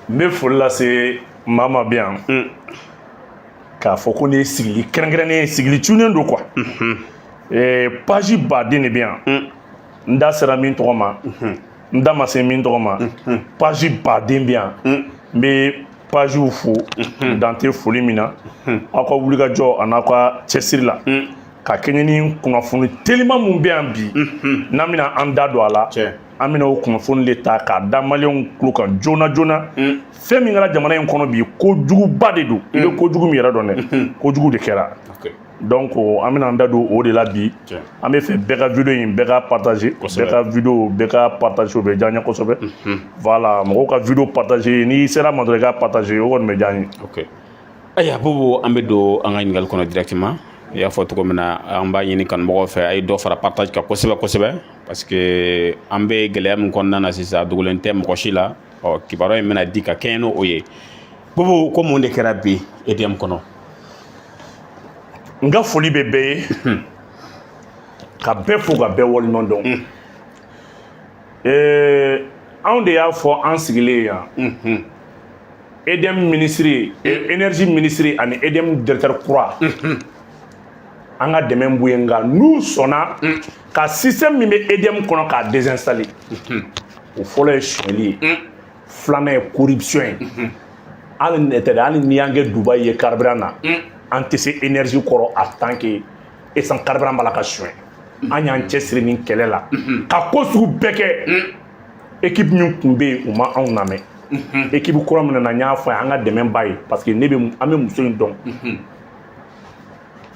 N bɛ foli lase maa ma bi yan k'a fɔ ko ne ye sigili kɛrɛnkɛrɛnnen ye, sigili cunnen don quoi. Page baden de bɛ yan, n da sera min tɔgɔ ma, n da ma se min tɔgɔ ma. Page baden bɛ yan, n bɛ pagew fo dan tɛ foli min na, aw ka wulikajɔ a n'aw ka cɛsiri la ka kɛɲɛ ni kunnafoni telima mun bɛ yan bi, n'an bɛna an da don a la. An bɛna o kunnafoni de ta k'a da maliyɛnw tulo kan joona joona. Fɛn min kɛra jamana in kɔnɔ bi, kojuguba de don. I bɛ kojugu min yɛrɛ dɔn dɛ, kojugu de kɛra. Donc an bɛna an da don o de la bi. An bɛ fɛ bɛɛ ka vidéo in, bɛɛ ka partager, bɛɛ ka vidéo, bɛɛ ka partager, o bɛ diya n ye kosɛbɛ. Voilà, mɔgɔw ka vidéo partager, n'i sera ma dɔrɔn i ka partager, o kɔni bɛ diya n ye. Ok, ayiwa Bobo, an bɛ don an ka ɲininkali kɔnɔ directement. I y'a fɔ cogo min na, an b'a ɲini kanubagaw fɛ, a ye dɔ fara partage kan kosɛbɛ kosɛbɛ, parce que an bɛ gɛlɛya min kɔnɔna na sisan, a dogolen tɛ mɔgɔ si la. Ɔ, kibaruya in bɛna di ka kɛɲɛ n'o ye. Bobo, ko mun de kɛra bi EDM kɔnɔ? N ka foli bɛ bɛɛ ye, ka bɛɛ fo, ka bɛɛ waleɲuman dɔn. Anw de y'a fɔ an sigilen yan, EDM ministre, énergie ministre ani EDM directeur kura, an ka dɛmɛ b'u ye, nka n'u sɔnna ka système min bɛ EDM kɔnɔ k'a désinstaller. O fɔlɔ ye sonyɛli ye, filanan ye corruption ye. Hali ne tɛ dɛ, hali n'i y'an kɛ Dubaï ye carburant na, an tɛ se énergie kɔrɔ en tant que essence carburant b'a la ka suɲɛ. An y'an cɛsiri nin kɛlɛ la ka ko sugu bɛɛ kɛ. Équipe min tun bɛ yen, u ma anw lamɛn. Équipe kura min nana, n y'a fɔ a ye, an ka dɛmɛ b'a ye, parce que ne bɛ, an bɛ muso in dɔn,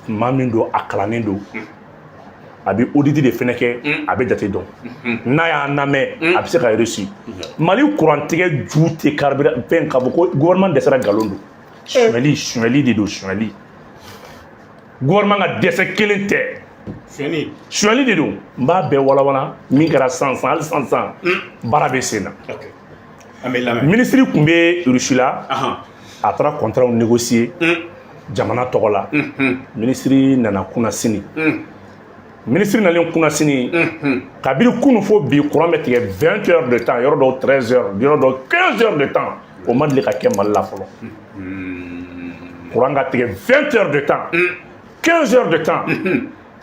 maa min don, a kalannen don, a bɛ audit de fɛnɛ kɛ, a bɛ jate dɔn. N'a y'a lamɛn, a bɛ se ka réussir. Mali kurantigɛ ju tɛ carburant fɛn k'a fɔ ko gouvernement dɛsɛra, nkalon don. Sonyɛli, sonyɛli de don, sonyɛli. Gouvernement ka dɛsɛ kelen tɛ. Sonyɛli. Sonyɛli de don. N b'a bɛɛ walawala min kɛra sisan sisan, hali sisan sisan baara bɛ sen na. An bɛ lamɛn. Minisiri tun bɛ Russie la, a taara contrat négocier jamana tɔgɔ la. Minisiri nana kunasini. Minisiri nalen kunasini, kabini kunun fo bi, courant bɛ tigɛ 20 heures de temps, yɔrɔ dɔw 13 heures, yɔrɔ dɔw 15 heures de temps. O ma deli ka kɛ Mali la fɔlɔ, courant ka tigɛ 20 heures de temps, 15 heures de temps,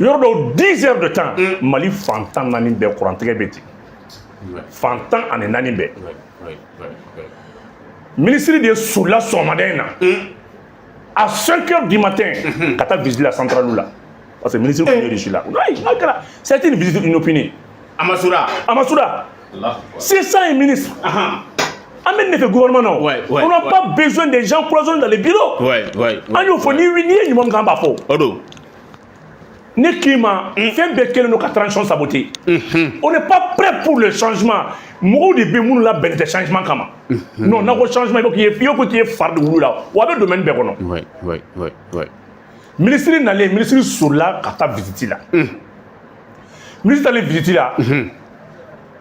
yɔrɔ dɔw 10 heures de temps. Mali fan 14 bɛɛ courant tigɛ bɛ ten, fan 14 bɛɛ. Minisiri de solila sɔgɔmada in na à 5 heures du matin ka taa visite la centrale la, parce que ministre tun bɛ Russie la. Oui, n'a kɛra, c'était une visite inopinée. Amasura. Amasura, c'est ça un ministre. An bɛ nin de fɛ gouvernement na. On n'a pas besoin des gens cloisonnés dans les bureaux. An y'o fɔ, n'i ye ɲuman min kɛ, an b'a fɔ. O don. Ne k'i ma, fɛn bɛɛ kɛlen don ka transition saboter. On n'est pas prêt pour le changement. Mɔgɔw de bɛ minnu labɛnnen tɛ changement kama. Non, n'a ko changement, i ko k'i ye fari de wulu la, wa a bɛ domaine bɛɛ kɔnɔ. Ministre nalen, ministre solila ka taa visite la. Ministre taalen visite la,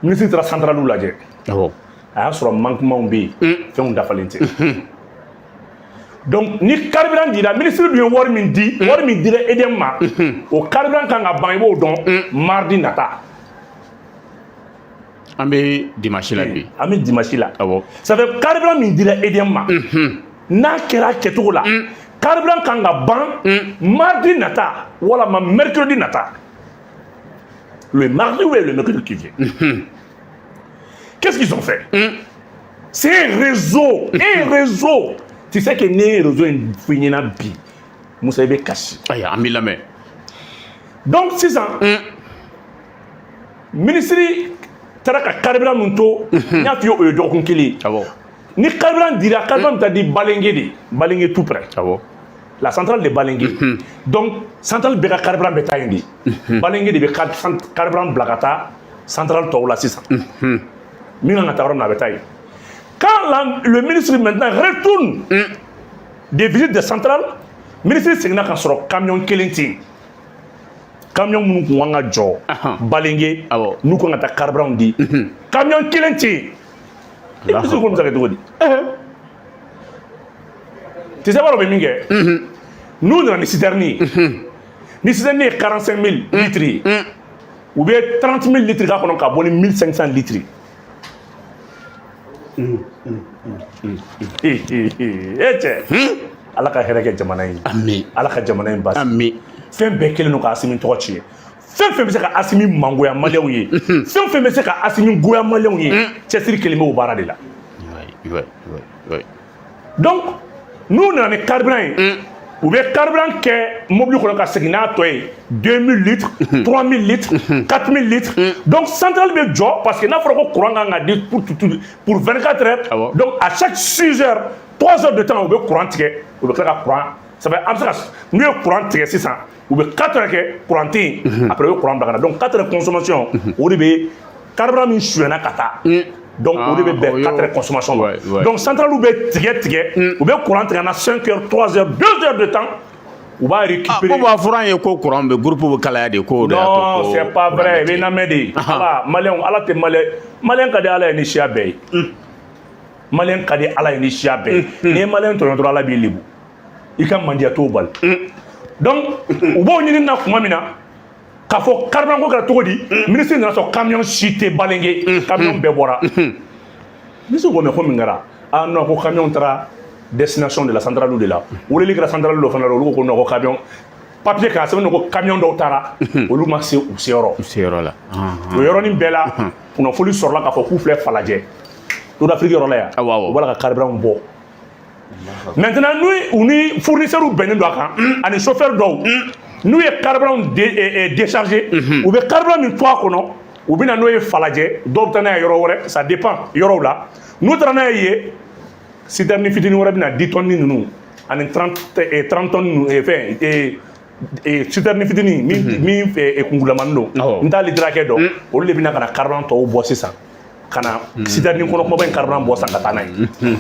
ministre taara centrale lajɛ. A y'a sɔrɔ manquement bɛ yen, fɛnw dafalen tɛ. Donc ni carburant dira, ministre dun ye wari min di, wari min dira EDM ma, o carburant kan ka ban, i b'o dɔn, mardi nata. An bɛ dimanche la bi. An bɛ dimanche la. Ça fait carburant min dira EDM ma, n'a kɛra a kɛcogo la, carburant kan ka ban mardi nata walama mercredi nata, le mardi ou le mercredi qui vient. Qu'est-ce qu'ils ont fait? C'est un réseau, un réseau. Tu sais que ne ye réseau in f'i ɲɛna bi, Musa, i bɛ kasi. Ayiwa, an b'i lamɛn. Donc sisan, ministre taara ka carburant min to, n y'a f'i ye, o ye dɔgɔkun kelen ye. Ni carburant dira, carburant bɛ taa di Balengue de, Balengue tout près, la centrale de Balengue. Donc centrale bɛɛ ka carburant bɛ taa yen de. Balengue de bɛ carburant bila ka taa centrale tɔw la sisan. Min kan ka taa yɔrɔ min na, a bɛ taa yen. Quand le ministre maintenant retourne des visites de centrales, ministre seginna ka sɔrɔ camion kelen tɛ yen. Camion minnu tun kan ka jɔ Balengue, n'u kan ka taa carburant di, camion kelen tɛ yen. I bɛ se k'o bɛ se ka kɛ cogo di? Tu sais, b'a dɔn u bɛ min kɛ? N'u nana ni citerne ye, ni citerne ye 45 000 litres ye, u bɛ 30 000 litres k'a kɔnɔ ka bɔ ni 1500 litres. E cɛ, Ala ka hɛrɛ kɛ jamana in ye. Ami. Ala ka jamana in basi. Ami. Fɛn bɛɛ kɛlen don ka Asimi tɔgɔ tiɲɛ. Fɛn fɛn bɛ se ka Asimi mangoya Maliyɛnw ye, fɛn fɛn bɛ se ka Asimi goya Maliyɛnw ye, cɛsiri kelen bɛ o baara de la. Donc n'u nana ni carburant ye, u bɛ carburant kɛ mobili kɔnɔ ka segin n'a tɔ ye, 2000 litres, 3000 litres, 4000 litres. Donc centrale bɛ jɔ, parce que n'a fɔra ko courant kan ka di pour 24 heures, donc à chaque 6 heures, 3 heures de temps, u bɛ courant tigɛ, u bɛ tila ka courant. Ça fait an bɛ se ka, n'u ye courant tigɛ sisan, u bɛ 4 heures kɛ courant tɛ yen, après u bɛ courant bila ka na. Donc 4 heures consommation, o de bɛ carburant min suyɛnna ka taa, donc o de bɛ bɛn 4 heures consommation ma. Donc centrale bɛ tigɛ tigɛ, u bɛ courant tigɛ na 5 heures, 3 heures, 2 heures de temps, u b'a récupérer. Ko b'a fɔra an ye ko courant bɛ groupe bɛ kalaya de, ko o de y'a to. Non, c'est pas vrai. I bɛ lamɛn de. Ala, Maliyɛnw, Ala tɛ Maliyɛn, Maliyɛn ka di Ala ye ni siya bɛɛ ye. Maliyɛn ka di Ala ye ni siya bɛɛ ye. N'i ye Maliyɛn tɔɲɔ dɔrɔn, Ala b'i lebu, i ka mandiya t'o bali. Donc u b'o ɲini na tuma min na k'a fɔ carburant ko kɛra cogo di, ministre nana sɔrɔ camion si tɛ Balingue, camion bɛɛ bɔra. Ministre ko mais ko min kɛra? Ah non, ko camion taara destination de la centrale de la. Weleli kɛra centrale dɔ fana la, olu ko ko non, ko camion papier k'a sɛbɛn ko camion dɔw taara, olu ma se u seyɔrɔ. U seyɔrɔ la. O yɔrɔnin bɛɛ la, kunnafoni sɔrɔla k'a fɔ k'u filɛ Falajɛ, Tour d'Afrique yɔrɔ la yan. Awɔ. U b'a la ka carburant bɔ. Maintenant, n'u u ni fournisseur bɛnnen don a kan ani chauffeur dɔw, n'u ye carburant décharger, u bɛ carburant min to a kɔnɔ, u bɛ na n'o ye Falajɛ. Dɔw bɛ taa n'a ye yɔrɔ wɛrɛ, ça dépend yɔrɔw la. N'u taara n'a ye yen, citerne fitinin wɛrɛ bɛ na, 10 tonnes ninnu ani 30 tonnes ninnu, fɛn citerne fitinin min kunkulamani don, n t'a litre hakɛ dɔn, olu de bɛ na ka na carburant tɔw bɔ sisan, ka na citerne kɔnɔ kumaba in carburant bɔ san ka taa n'a ye.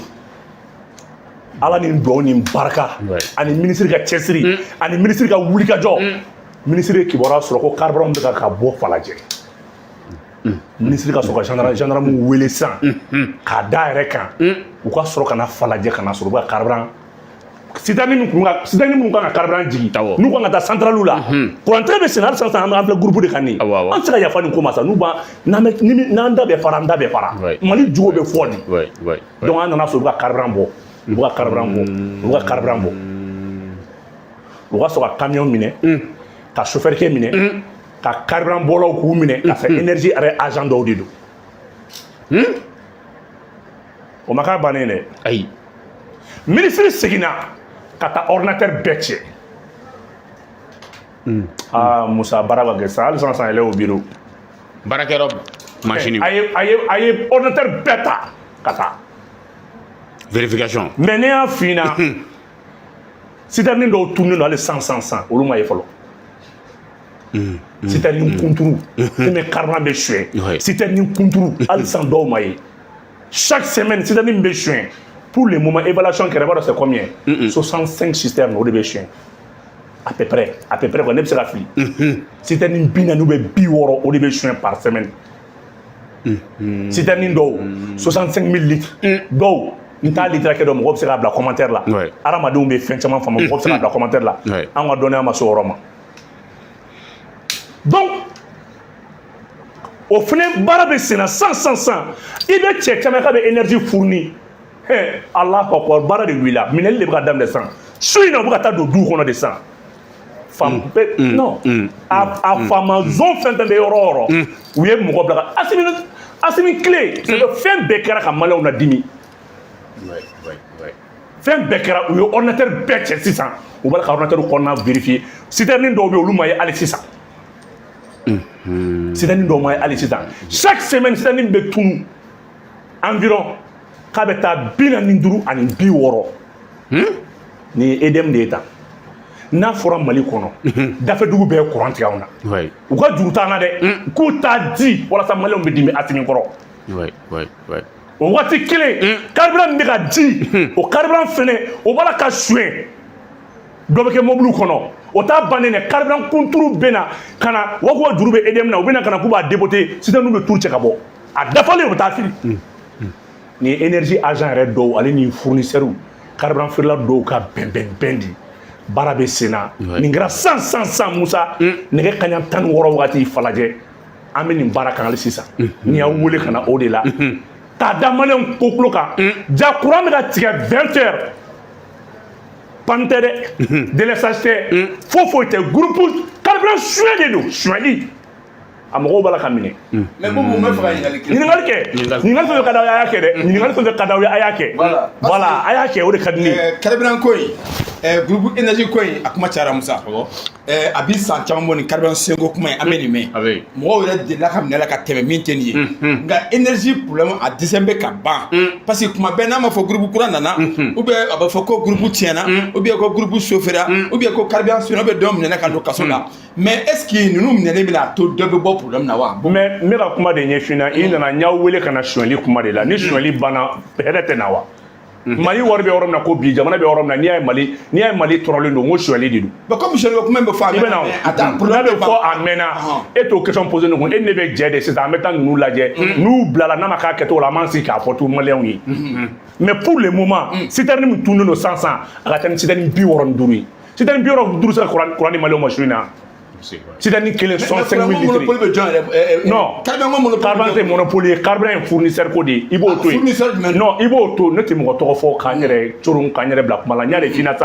Ala ni duwawu ni barika ani minisiri ka cɛsiri ani minisiri ka wulikajɔ, minisiri ye kibaruya sɔrɔ ko carburant bɛ ka bɔ Falajɛ. Minisiri ka sɔrɔ ka gendarme wele sisan k'a da yɛrɛ kan, u ka sɔrɔ ka na Falajɛ, ka na sɔrɔ u bɛ ka carburant citerne min kun ka citerne minnu kan ka carburant jigin, n'u kan ka taa centrale la, courant tigɛ bɛ sen na hali sisan. An filɛ groupe de kan nin ye. Awɔ. An tɛ se ka yafa nin ko ma sa. N'u b'an n'an bɛ ni n'an da bɛ fara, an da bɛ fara. Mali jogo bɛ fɔ de. Donc an nana sɔrɔ u bɛ ka carburant bɔ, u bɛ ka carburant bɔ, u bɛ ka carburant bɔ. U ka sɔrɔ ka camion minɛ, ka chauffeur kɛ minɛ, ka carburant bɔlaw k'u minɛ, ka fɛ énergie yɛrɛ agent dɔw de don. O ma k'a bannen dɛ. Ayi. Ministre seginna ka taa ordinateur bɛɛ cɛ. Aa Musa, baara ka kɛ sisan, hali sisan san yɛlɛ o bureau. Baarakɛyɔrɔ machine. A ye ordinateur bɛɛ ta ka taa. Vérification. Mais ne y'a f'i ɲɛna, citerne dɔw tununnen don hali san san san, olu ma ye fɔlɔ. Citerne kunturu fɛn bɛ carburant bɛ suɲɛ, citerne kunturu hali san dɔw ma ye. Chaque semaine, citerne min bɛ suɲɛ, pour le moment, évaluation kɛra, i b'a dɔn c'est combien? 65 citernes, o de bɛ suɲɛ à peu près, à peu près quoi. Ne bɛ se ka fili. Citerne 40 ou 60, o de bɛ suɲɛ par semaine. Citerne dɔw 65 000 litres, dɔw n t'a litre hakɛ dɔn. Mɔgɔ bɛ se k'a bila commentaire la. Hadamadenw bɛ fɛn caman faamu, mɔgɔ bɛ se k'a bila commentaire la. An ka dɔnniya ma se o yɔrɔ ma. Donc o fɛnɛ baara bɛ sen na san san san. I bɛ cɛ caman k'a bɛ énergie fourni, hɛ, Alahu akbar, baara de wulila, minɛli de bɛ ka daminɛ sisan. Su in na, u bɛ ka taa don duw kɔnɔ de sisan. Fan bɛɛ non, a faama zon fɛn fɛn bɛ yɔrɔ o yɔrɔ, u ye mɔgɔ bila ka Asimi, Asimi tile, c'est que fɛn bɛɛ kɛra ka Maliyɛnw ladimi. Fɛn bɛɛ kɛra, u ye ordinateur bɛɛ cɛ sisan, u b'a la ka ordinateur kɔnɔna vérifier. Citerne dɔw bɛ yen, olu ma ye hali sisan. Citerne dɔw ma ye hali sisan. Chaque semaine, citerne bɛ tunu environ k'a bɛ taa 45 ani 60. Nin ye EDM de ye tan. N'a fɔra Mali kɔnɔ, dafɛdugu bɛɛ ye courant tigɛ anw na, u ka juru t'an na dɛ, k'u t'a di walasa Maliyɛnw bɛ dimi Asimi kɔrɔ. O waati kelen, carburant min bɛ ka di, o carburant fɛnɛ, o b'a la ka suɲɛ, dɔ bɛ kɛ mobili kɔnɔ. O t'a bannen dɛ, carburant kunturu bɛ na ka na wa k'u ka juru bɛ EDM na, u bɛ na ka na k'u b'a déboter, citerne bɛ turu cɛ ka bɔ a dafalen, u bɛ taa fili. Nin ye énergie agent yɛrɛ dɔw ale ni fournisseur, carburant feerela dɔw ka bɛn bɛn bɛn di. Baara bɛ sen na. Nin kɛra san san san, Musa, nɛgɛ kaɲa 16 wagati Falajɛ. An bɛ nin baara kan hali sisan. N'i y'aw wele ka na o de la. K'a da maliyɛnw ko tulo kan, ja courant bɛ ka tigɛ 20 heures, panne tɛ dɛ, délestage tɛ, foyi foyi tɛ. Groupe carburant suɲɛ de don, suɲɛli a mɔgɔw b'a la ka minɛ. Mais Boubou, n bɛ fɛ ka ɲininkali kɛ. Ɲininkali kɛ, ɲininkali fɛn fɛn ka d'aw ye, a y'a kɛ dɛ. Ɲininkali fɛn fɛn ka d'aw ye, a y'a kɛ. Voilà, a y'a kɛ, o de ka di ne ye. Carburant ko in, groupe énergie ko in, a kuma cayara, Musa. A bi san caman bɔ nin carburant senko kuma in, an bɛ nin mɛn. Mɔgɔw yɛrɛ delila ka minɛ la ka tɛmɛ min tɛ nin ye. Nka énergie problème, a dɛsɛ bɛ ka ban, parce que kuma bɛɛ n'a ma fɔ groupe kura nana, ou bien a bɛ fɔ ko groupe tiɲɛna, ou bien ko groupe chauffera, ou bien ko carburant sonyɛna, ou bien dɔ minɛna ka don kaso la. Mais est ce que ninnu minɛlen bɛna to dɔ bɛ bɔ problème na wa? Mais n bɛ ka kuma de ɲɛfin na. I nana, n y'aw wele ka na sonyɛli kuma de la. Ni sonyɛli banna, hɛrɛ tɛ na wa? Mali wari bɛ yɔrɔ min na ko bi, jamana bɛ yɔrɔ min na, n'i y'a ye Mali, n'i y'a ye Mali tɔɔrɔlen don, n ko sonyɛli de don. Bon, comme sonyɛli ko kuma in bɛ fɔ a I bɛ na, mɛnna, n'a bɛ fɔ a mɛnna, e t'o question posé ne kun. E ne bɛ jɛ de sisan, an bɛ taa ninnu lajɛ. N'u bilala, n'a ma k'a kɛcogo la, an b'an sigi k'a fɔ tun maliyɛnw ye. Mais pour le moment, citerne min tunnen don sisan sisan, a ka ca ni citerne 65 ye. Citerne 65 se ka courant di maliyɛnw ma su in na? Citerne kelen, 65 000 litres. Monopole bɛ jɔn yɛrɛ? Non. Carburant ko monopole. Carburant tɛ monopole ye, carburant ye fournisseur ko de ye. I b'o to yen. Fournisseur jumɛn? Non, i b'o to. Ne tɛ mɔgɔ tɔgɔ fɔ k'an yɛrɛ coron, k'an yɛrɛ bila kuma la. N y'a de f'i ɲɛna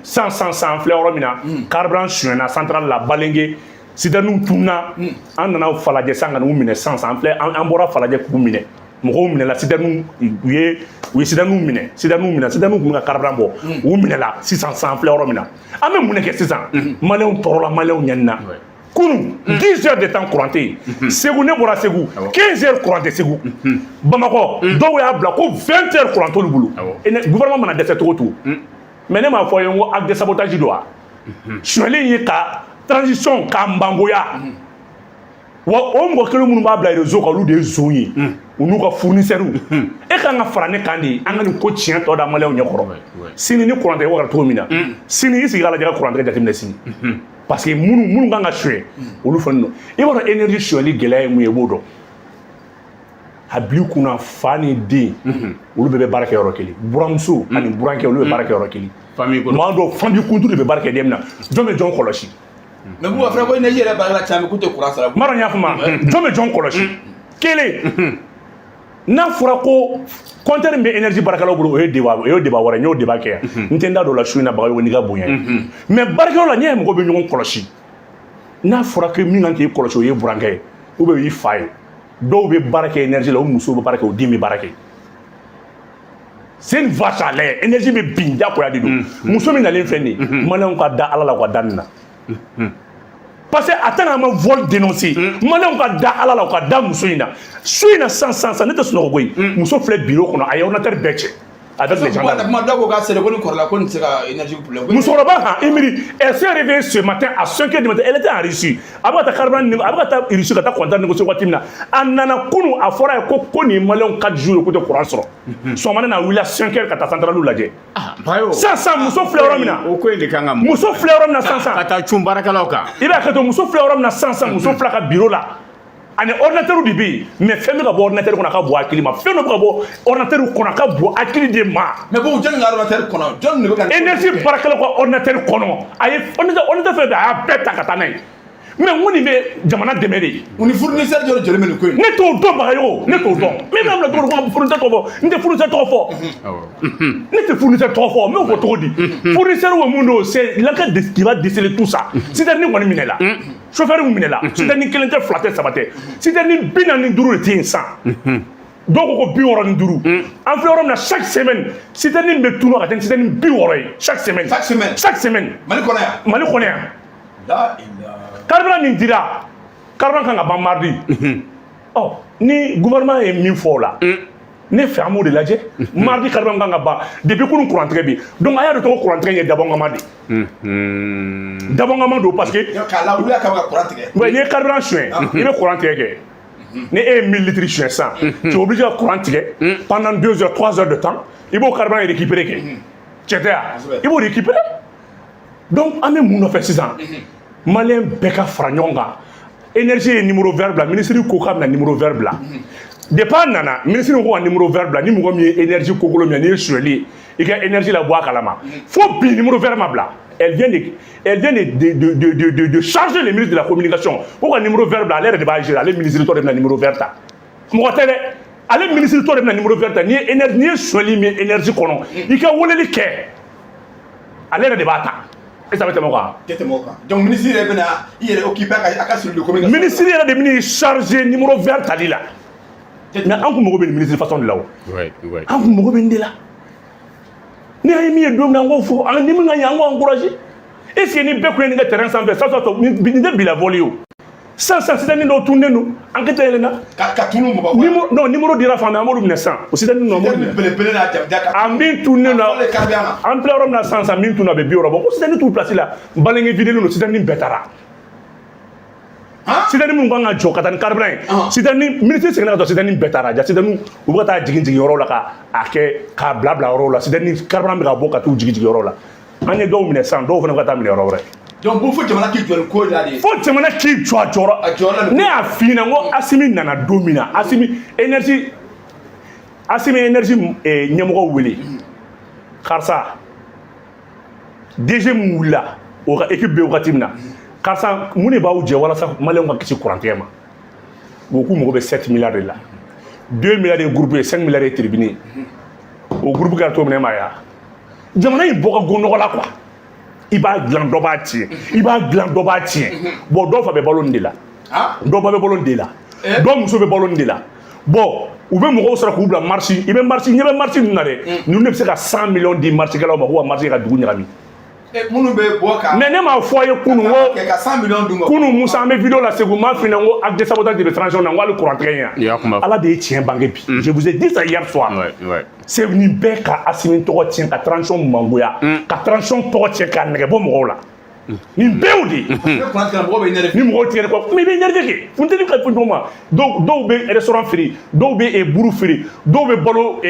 sisan sisan sisan, an filɛ yɔrɔ min na, carburant sonyɛna centrale la Balengue, citerne tunna. An nana Falajɛ sisan ka n'u minɛ sisan sisan. An filɛ, an bɔra Falajɛ k'u minɛ. Mɔgɔw minɛla, citerne, u ye citerne minɛ, citerne minɛ, citerne tun bɛ ka carburant bɔ, u minɛla sisan sisan. An filɛ yɔrɔ min na, an bɛ mun de kɛ sisan? Maliyɛnw tɔɔrɔla, maliyɛnw ɲanina. Kunun, 10 heures de temps, courant tɛ yen Segu. Ne bɔra Segu, 15 heures, courant tɛ Segu. Bamakɔ, dɔw y'a bila ko 20 heures, courant t'olu bolo. Gouvernement mana dɛsɛ cogo o cogo, mais ne m'a fɔ ye n ko acte de sabotage don wa? Sonyɛli in ye ka transition k'a mangoya wa. O mɔgɔ kelen minnu b'a bila réseau kan, olu de ye zon ye, u n'u ka fournisseurs. E kan ka fara ne kan de, an ka nin ko tiɲɛ tɔ da maliyɛnw ɲɛkɔrɔ. Sini ni courant tɛ wagara cogo min na, sini i sigi k'a lajɛ ka courant tigɛ jateminɛ sini, parce que minnu kan ka suɲɛ, olu fana don. I b'a dɔn énergie sonyɛli gɛlɛya ye mun ye, i b'o dɔn. A bil'i kunna, fa ni den, olu bɛɛ bɛ baara kɛ yɔrɔ kelen. Buramuso ani burankɛ, olu bɛ baara kɛ yɔrɔ kelen. Maa dɔw, famille kunturu de bɛ baara kɛ den min na, jɔn bɛ jɔn kɔlɔsi? Mais Bouba fana ko énergie yɛrɛ baarakɛla caman k'u tɛ courant sara. N b'a dɔn n y'a faamu. Jɔn bɛ jɔn kɔlɔsi? Kelen, n'a fɔra ko compteur min bɛ énergie baarakɛlaw bolo, o ye débat, o ye débat wɛrɛ. N y'o débat kɛ yan, n tɛ n da don o la su in na, Bagayogo, n'i ka bonya ye. Mais baarakɛyɔrɔ la, n'i y'a ye mɔgɔw bɛ ɲɔgɔn kɔlɔsi, n'a fɔra ko min kan k'i kɔlɔsi, o ye burankɛ ye ou bien o y'i fa ye. Dɔw bɛ baara kɛ énergie la, o musow bɛ baara kɛ, o den bɛ baara kɛ. C'est une vache à lait. Énergie bɛ bin, diyagoya de don. Muso min nalen filɛ nin ye, maliyɛnw ka da Ala la, u ka da nin na, parce que a tɛna ma vol dénoncer. Maliyɛnw ka da Ala la, u ka da muso in na. Su in na sisan sisan sisan, ne tɛ sunɔgɔ koyi. Muso filɛ bureau kɔnɔ, a ye ordinateur bɛɛ cɛ avec les gendarmes. Kuma dɔw ko k'a sera ko ni kɔrɔla ko nin tɛ se ka énergie problème. Musokɔrɔba kan i miiri, elle s'est réveillée ce matin à 5 heures du matin, elle était en Russie. A bɛ ka taa carburant, a bɛ ka taa Russie ka taa contrat négocier waati min na, a nana kunun, a fɔra ye ko nin ye maliyɛnw 4 jours ye k'u tɛ courant sɔrɔ. Sɔgɔmada na, a wulila 5 heures ka taa centrale lajɛ. Sisan sisan, muso filɛ yɔrɔ min na. O ko in de kan ka Muso filɛ yɔrɔ min na sisan sisan. Ka taa cun baarakɛlaw kan. I b'a kɛ to, muso filɛ yɔrɔ min na sisan sisan, muso filɛ ka bureau la, ani ordinateur de bɛ yen. Mais fɛn bɛ ka bɔ ordinateur kɔnɔ, a ka bon hakili ma. Fɛn dɔ bɛ ka bɔ ordinateur kɔnɔ, a ka bon hakili de ma. Mais bon, jɔnni ka ordinateur kɔnɔ? Jɔnni de bɛ ka Énergie baarakɛlaw ka ordinateur kɔnɔ, a ye ordinateur fɛn fɛn, a y'a bɛɛ ta ka taa n'a ye. Mais n ko nin bɛ jamana dɛmɛ de. U ni fournisseur jɔn joli bɛ nin ko in? Ne t'o dɔn, Bagayogo, ne t'o dɔn. Min b'a bila cogo di ko fournisseur tɔgɔ fɔ? N tɛ fournisseur tɔgɔ fɔ, ne tɛ fournisseur tɔgɔ fɔ. N b'o fɔ cogo di? Fournisseur wo mun don? C'est l'enquête qui va déceler tout ça. Citerne kɔni minɛla, chauffeur minɛla. Citerne kelen tɛ, fila tɛ, saba tɛ, citerne 45 de tɛ yen sisan. Dɔw ko 65. An filɛ yɔrɔ min na, chaque semaine, citerne bɛ tunu, a ka ca ni citerne 60 ye chaque semaine. Chaque semaine? Chaque semaine. Mali kɔnɔ yan? Mali kɔnɔ yan. La ilaha. Carburant min dira, carburant kan ka ban mardi. Ɔ, ni gouvernement ye min fɔ o la, ne fɛ an b'o de lajɛ. Mardi carburant kan ka ban. Depuis kunun, courant tigɛ bɛ yen. Donc a y'a dɔn tɔgɔ courant tigɛ ye dabɔnkama de, dabɔnkama don, parce que k'a lawuli a kama ka courant tigɛ. Ouais, n'i ye carburant suɲɛ, i bɛ courant tigɛ kɛ. Ni e ye 1000 litres suɲɛ sisan, tu es obligé ka courant tigɛ pendant 2 heures, 3 heures de temps. I b'o carburant récupérer kɛ, cɛ tɛ yan, i b'o récupérer. Donc an bɛ mun nɔfɛ sisan? Maliyɛn bɛɛ ka fara ɲɔgɔn kan. Énergie ye numéro vert bila. Ministre ko k'a bɛna numéro vert bila. Depuis a nana, ministre ko ka numéro vert bila. Ni mɔgɔ min ye énergie kokolo minɛ, n'i ye sonyɛli ye, i ka énergie la bɔ a kalama. Fo bi, numéro vert ma bila. Elle vient de charger le ministre de la Communication ko ka numéro vert bila. Ale yɛrɛ de b'a gérer. Ale ministre tɔ de bɛna numéro vert ta. Mɔgɔ tɛ dɛ. Ale ministre tɔ de bɛna numéro vert ta. N'i ye énergie, n'i ye sonyali min énergie kɔnɔ, i ka weleli kɛ, ale yɛrɛ de b'a ta. Est-ce que a bɛ tɛmɛ o kan? Tɛ tɛmɛ o kan. Donc ministre yɛrɛ bɛna i yɛrɛ occupé a ka cellule de communication. Ministre yɛrɛ de bɛn'i chargé numéro vert tali la. Mais an kun mago bɛ nin ministre façon de la o. An kun mago bɛ nin de la. Ni an ye min ye don min na, an k'o fɔ. An ni min ka ɲɛ, an k'o encouragé. Est ce que ni bɛɛ kun ye nin kɛ terrain sanfɛ sisan, nin tɛ bila vol ye o. Sisan citerne dɔw tununnen don, enquête yɛlɛnna. Ka tunu mɔgɔ. Numéro, non, numéro dira fan bɛɛ, an b'olu minɛ sisan. O citerne ninnu, an b'olu minɛ. Belebele n'a jamujan ka. A min tununnen don, Fɔlen carburant na. an filɛ yɔrɔ min na sisan sisan, min tununa, a bɛ 60 bɔ. Ko citerne t'u place la, Balingue videlen don, citerne bɛɛ taara. Citerne minnu kan ka jɔ ka taa ni carburant ye, citerne, ministre seginna ka taa, citerne bɛɛ taara. Ja citerne, u bɛ ka taa jigin jigin yɔrɔ la, ka a kɛ k'a bila bila yɔrɔw la. Citerne carburant bɛ ka bɔ ka t'u jigin jigin yɔrɔ la. An ye dɔw minɛ sisan, dɔw fana bɛ ka taa minɛ yɔrɔ wɛrɛ. Donc bon, fo jamana k'i jɔ nin ko la de. Fo jamana k'i jɔ a jɔyɔrɔ. A jɔyɔrɔ la. Ne y'a f'i ɲɛna n ko Asimi nana don min na, Asimi énergie ɲɛmɔgɔw wele, karisa DG mun wulila, o ka équipe bɛ wagati min na, karisa, mun de b'aw jɛ walasa maliyɛnw ka kisi kurantigɛ ma? O k'u mago bɛ 7 milliards de la. 2 milliards ye groupe ye, 5 milliards ye tribune ye. O groupe kɛra cogo min na, e m'a ye wa? Jamana in bɔ ka go nɔgɔ la quoi. I b'a dilan, dɔ b'a tiɲɛ. I b'a dilan, dɔ b'a tiɲɛ. Bon, dɔw fa bɛ balo nin de la, dɔw ba bɛ balo nin de la, dɔw muso bɛ balo nin de la. Bon, u bɛ mɔgɔw sɔrɔ k'u bila marche. I bɛ marche, ɲɛ bɛ marche ninnu na dɛ. Ninnu de bɛ se ka 100 millions di marchekɛlaw ma k'u ka marche ka dugu ɲagami. Minnu bɛ bɔ ka. Mais ne m'a fɔ a ye kunun ko ka 100 millions d'u ma. Kunun Musa, an bɛ vidéo la Segu, n m'a f'i ɲɛna n ko acte de sabotage de bɛ transition na, n ko hali courant tigɛ in I y'a kuma fɔ. Ala de ye tiɲɛ bange bi. Je vous ai dit ça hier soir. C'est nin bɛɛ ka Asimi tɔgɔ tiɲɛ, ka transition mangoya, ka transition tɔgɔ tiɲɛ, k'a nɛgɛ bɔ mɔgɔw la. Nin bɛɛ y'o de ye. Ne courant tigɛra, mɔgɔw bɛ énervé. Ni mɔgɔw tigɛra quoi, mais i bɛ énervé kɛ, funteni ka fɔ ɲɔgɔn ma. Dɔw bɛ restaurant feere, dɔw bɛ buru feere, dɔw bɛ balo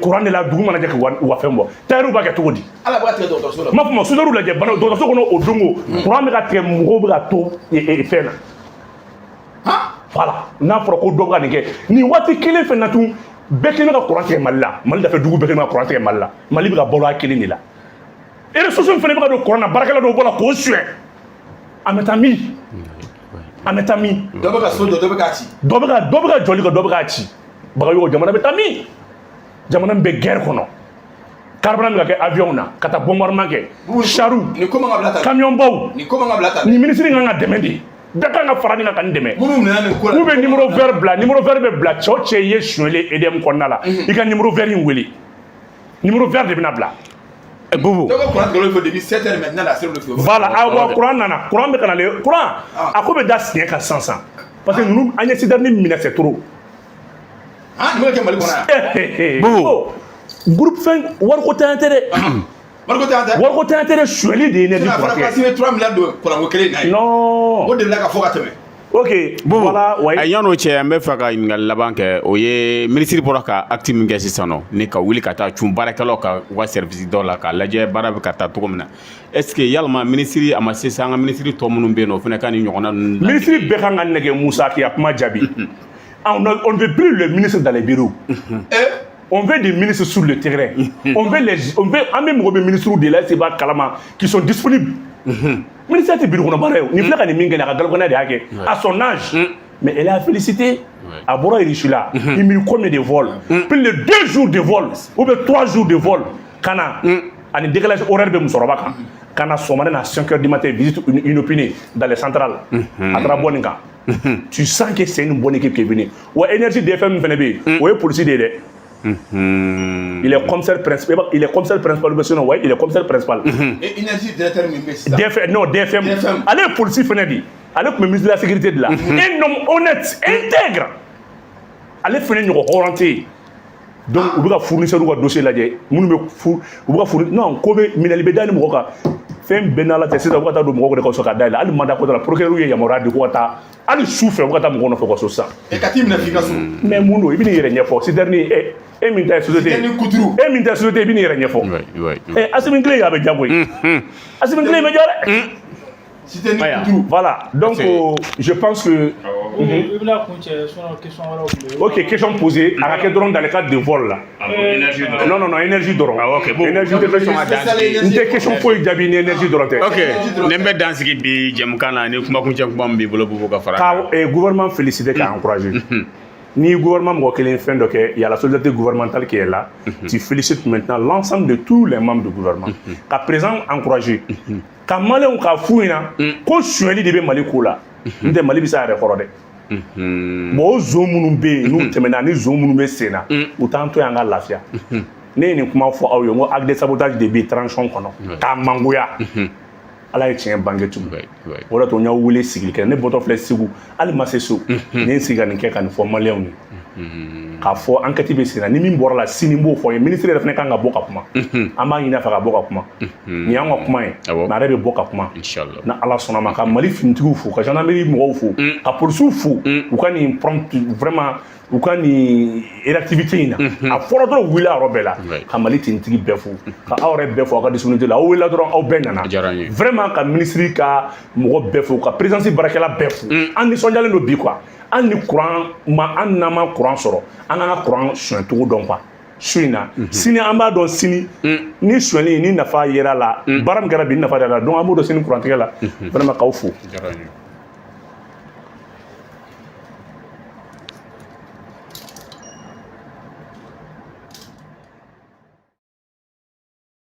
courant de la. Dugu mana jɛ, ka u ka fɛn bɔ. Tailleur b'a kɛ cogo di? Ala bɛ ka tigɛ dɔgɔtɔrɔso la. N b'a fɔ ma, soudeur lajɛ bana dɔgɔtɔrɔso kɔnɔ o don o courant bɛ ka tigɛ, mɔgɔw bɛ ka to fɛn na. Voilà, n'a fɔra ko dɔ bɛ ka nin kɛ nin waati kelen fɛn na tun, bɛɛ kelen bɛ ka courant tigɛ Mali la. Mali dafɛ dugu bɛɛ kelen bɛ ka courant tigɛ Mali la. Mali bɛ ka balo a kelen de la. Ressources fana bɛ ka don courant na, baarakɛla dɔw bɔ la k'o suɲɛ. An bɛ taa min? An bɛ taa min? Dɔ bɛ ka so jɔ, dɔ bɛ k'a ci. Dɔ bɛ ka jɔli kɛ, dɔ bɛ k'a ci. Bagayogo, jamana bɛ taa min? Jamana min bɛ guerre kɔnɔ, carburant bɛ ka kɛ avion na ka taa bombardement kɛ, chariw, Nin ko man ka bila tan. camion baw. Nin ko man ka bila tan. Nin ministre kan ka dɛmɛ de, bɛɛ kan ka fara nin kan ka nin dɛmɛ. Minnu minɛna nin ko la. K'u bɛ numéro vert bila, numéro vert bɛ bila. Cɛ o cɛ ye sonyɛli EDM kɔnɔna la, i ka numéro vert in wele, numéro vert de bɛna bila. Bubu. Dɔw bɛ courant tigɛ olu fɛ depuis 7 heures, maintenant la sera olu fɛ. Voilà, awa courant nana, courant bɛ ka nalen, courant a ko bɛ da siɲɛ kan sisan sisan, parce que ninnu, an ye citerne minɛ, c'est trop. Ah, nin bɛ kɛ Mali kɔnɔ yan. Bubu. Oh, groupe fɛn, wariko tɛ tɛ dɛ. Wariko tɛ an tɛ. Wariko tɛ tɛ dɛ, sonyɛli de ye énergie Sinon a fɔra courant ko Asimi ye 3 milliards don courant ko kelen in na ye. Non. O delila ka fɔ ka tɛmɛ. Ok. Bubu, voilà, ouais. A yan'o cɛ, an bɛ fɛ ka ɲininkali laban kɛ. O ye minisiri bɔra ka acte min kɛ sisan nɔ, ni ka wuli ka taa cun baarakɛlaw ka u ka service dɔw la k'a lajɛ baara bɛ ka taa cogo min na, est ce que yalima minisiri a ma se sa, an ka minisiri tɔ minnu bɛ yen nɔ, o fana ka nin ɲɔgɔnna ninnu Ministre bɛɛ kan ka nɛgɛ. Musa, k'i ka kuma jaabi, on ne veut plus le ministre dans les bureaux. On veut des ministres sur le terrain. On veut, an bɛ mɔgɔ bɛ ministres de la, est-ce que b'a kalama, qui sont disponibles. Ministère tɛ bureau kɔnɔ baara ye o. Nin filɛ ka nin min kɛ nin, a ka galopana de y'a kɛ à son âge. Mais elle a félicité. A bɔra Russie la. Il mit combien de vols? Plus de 2 jours de vol ou bien 3 jours de vol. Ka na ani décalage horaire bɛ musokɔrɔba kan. Ka na sɔgɔmada na 5 heures du matin, visite inopinée dans les centrales. A taara bɔ nin kan. Tu sens que c'est une bonne équipe qui est venue. Wa énergie DFM fana bɛ yen. O ye policier de ye dɛ. Il est commissaire principal. Il est commissaire principal ou bien sinon, ouais, il est commissaire principal. Et énergie directeur min bɛ sisan. DFM, non, DFM. DFM. Ale ye policier fana de ye. Ale tun bɛ ministre de la sécurité de la. Un homme honnête, intègre. Ale fana ɲɔgɔn hɔrɔn tɛ yen. Donc u bɛ ka fournisseur ka dossier lajɛ, minnu bɛ u bɛ ka fourni, non, ko bɛ minɛli bɛ da ni mɔgɔ kan. Fɛn bɛɛ n'Ala tɛ, sisan u bɛ ka taa don mɔgɔw de ka so ka dayɛlɛ. Hali mandat ko t'a la, procureur ye yamaruya di ko ka taa hali su fɛ, u bɛ ka taa mɔgɔw nɔfɛ u ka so sisan. E ka t'i minɛ f'i ka so. Mais mun don? I bɛ n'i yɛrɛ ɲɛfɔ. Citerne, e min ta ye société ye. Citerne kuturu. E min ta ye société ye, i bɛ n'i yɛrɛ ɲɛfɔ. Ɛ, Asimi kelen a bɛ diya koyi. Asimi kelen bɛ jɔ dɛ. Citerne Aya. kuturu. Voilà, donc je pense que I bɛna kun cɛ, sinon question wɛrɛw tun bɛ yen. Ok, question posée, a ka kɛ dɔrɔn dans le cadre de vol là. Ah bon, énergie dɔrɔn. Non, non, non, énergie dɔrɔn. Ah, ok, bon. Énergie tɛ Question ka dan sigi. N tɛ question foyi jaabi ni énergie dɔrɔn tɛ. Ok, ni n bɛ dan sigi bi jɛmukan na, ni kumakuncɛ kuma min b'i bolo, Bubu, ka fara. Ka gouvernement féliciter, k'a encourager. Ni gouvernement mɔgɔ kelen fɛn dɔ kɛ, il y a la solidarité gouvernementale qui est là. Tu félicites maintenant l'ensemble de tous les membres du gouvernement, ka président encourager, ka maliyɛnw k'a f'u ɲɛna ko sonyɛli de bɛ Mali ko la. N tɛ Mali bɛ se a yɛrɛ kɔrɔ dɛ. Bon, o zon minnu bɛ yen, n'u tɛmɛna, ni zon minnu bɛ sen na, u t'an to yan an ka lafiya. Ne ye nin kuma fɔ aw ye, n ko acte de sabotage de bɛ yen transition kɔnɔ k'a mangoya. Ala ye tiɲɛ bange tugun. O de to n y'aw wele sigili kɛ. Ne bɔtɔ filɛ Segu, hali ma se so, ne ye n sigi ka nin kɛ, ka nin fɔ maliyɛnw ye, k'a fɔ enquête bɛ sen na. Ni min bɔra la sini, n b'o fɔ n ye. Ministre yɛrɛ fana kan ka bɔ ka kuma. An b'a ɲini a fɛ ka bɔ ka kuma. Nin y'an ka kuma ye, mais a yɛrɛ bɛ bɔ ka kuma Inchallah. Ni Ala sɔnna ma, ka Mali finitigiw fo, ka gendarmerie mɔgɔw fo, ka polisiw fo, u ka nin prompt, vraiment, u ka nin réactivité in na. A fɔra dɔrɔn, u wulila yɔrɔ bɛɛ la. Ka Mali tenitigi bɛɛ fo, ka aw yɛrɛ bɛɛ fo aw ka disponibilité la. Aw wulila dɔrɔn, aw bɛɛ nana. A diyara n ye. Vraiment, ka ministre ka mɔgɔ bɛɛ fo, ka présidence baarakɛla bɛɛ fo. An nisɔndiyalen don bi quoi. Hali ni courant ma, an n'an ma courant sɔrɔ, an k'an ka courant suɲɛ cogo dɔn quoi. Su in na, sini an b'a dɔn, sini ni sonyɛli ni nafa yera la, baara min kɛra bi, ni nafa yera la, donc an b'o dɔn sini courant tigɛ la. Vraiment, k'aw fo. Diyara n ye.